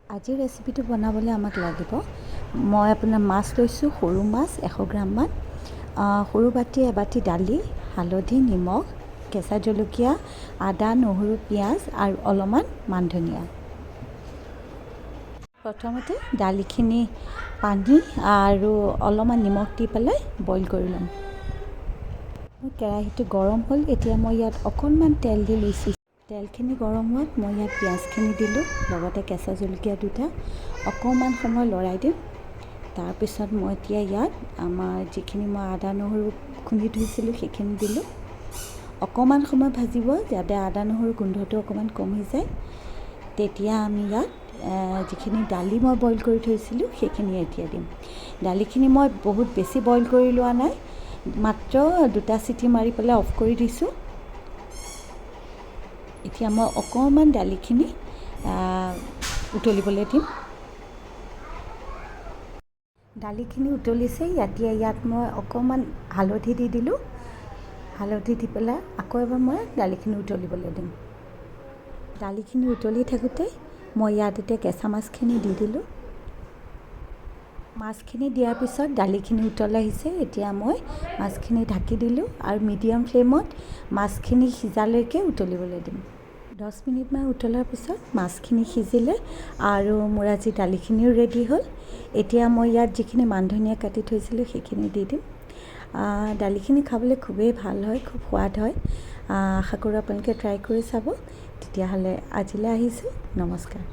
আজিৰ ৰেচিপিটো বনাবলৈ আমাক লাগিব, মই আপোনাৰ মাছ লৈছোঁ, সৰু মাছ 100 গ্ৰামমান, সৰু বাতি এবাতি দালি, হালধি, নিমখ, কেঁচা জলকীয়া, আদা, নহৰু, পিঁয়াজ আৰু অলপমান মান ধনিয়া। প্ৰথমতে দালিখিনি পানী আৰু অলপমান নিমখ দি পেলাই বইল কৰি ল'ম। মোৰ কেৰাহীটো গৰম হ'ল। এতিয়া মই ইয়াত অকণমান তেল দি লৈছোঁ। তেলখিনি গৰম হোৱাত মই ইয়াত পিঁয়াজখিনি দিলোঁ, লগতে কেঁচা জলকীয়া দুটা। অকণমান সময় লৰাই দিম। তাৰপিছত মই এতিয়া ইয়াত আমাৰ যিখিনি মই আদা, নহৰু খুন্দি থৈছিলোঁ, সেইখিনি দিলোঁ। অকণমান সময় ভাজিব, যাতে আদা, নহৰু গোন্ধটো অকণমান কমি যায়। তেতিয়া আমি ইয়াত যিখিনি দালি মই বইল কৰি থৈছিলোঁ, সেইখিনি এতিয়া দিম। দালিখিনি মই বহুত বেছি বইল কৰি লোৱা নাই, মাত্ৰ দুটা চিটি মাৰি পেলাই অফ কৰি দিছোঁ। এতিয়া মই অকণমান দালিখিনি উতলিবলৈ দিম। দালিখিনি উতলিছে। এতিয়া ইয়াত মই অকণমান হালধি দি দিলোঁ। হালধি দি পেলাই আকৌ এবাৰ মই দালিখিনি উতলিবলৈ দিম। দালিখিনি উতলি থাকোঁতে মই ইয়াত এতিয়া কেঁচা মাছখিনি দি দিলোঁ। মাছখিনি দিয়াৰ পিছত দালিখিনি উতল আহিছে। এতিয়া মই মাছখিনি ঢাকি দিলোঁ আৰু মিডিয়াম ফ্লেমত মাছখিনি সিজালৈকে উতলিবলৈ দিম। 10 মিনিটমান উতলাৰ পিছত মাছখিনি সিজিলে আৰু মোৰ আজি দালিখিনিও ৰেডি হ'ল। এতিয়া মই ইয়াত যিখিনি মান ধনিয়া কাটি থৈছিলোঁ, সেইখিনি দি দিম। দালিখিনি খাবলৈ খুবেই ভাল হয়, খুব সোৱাদ হয়। আশা কৰোঁ আপোনালোকে ট্ৰাই কৰি চাব। তেতিয়াহ'লে আজিলৈ আহিছোঁ, নমস্কাৰ।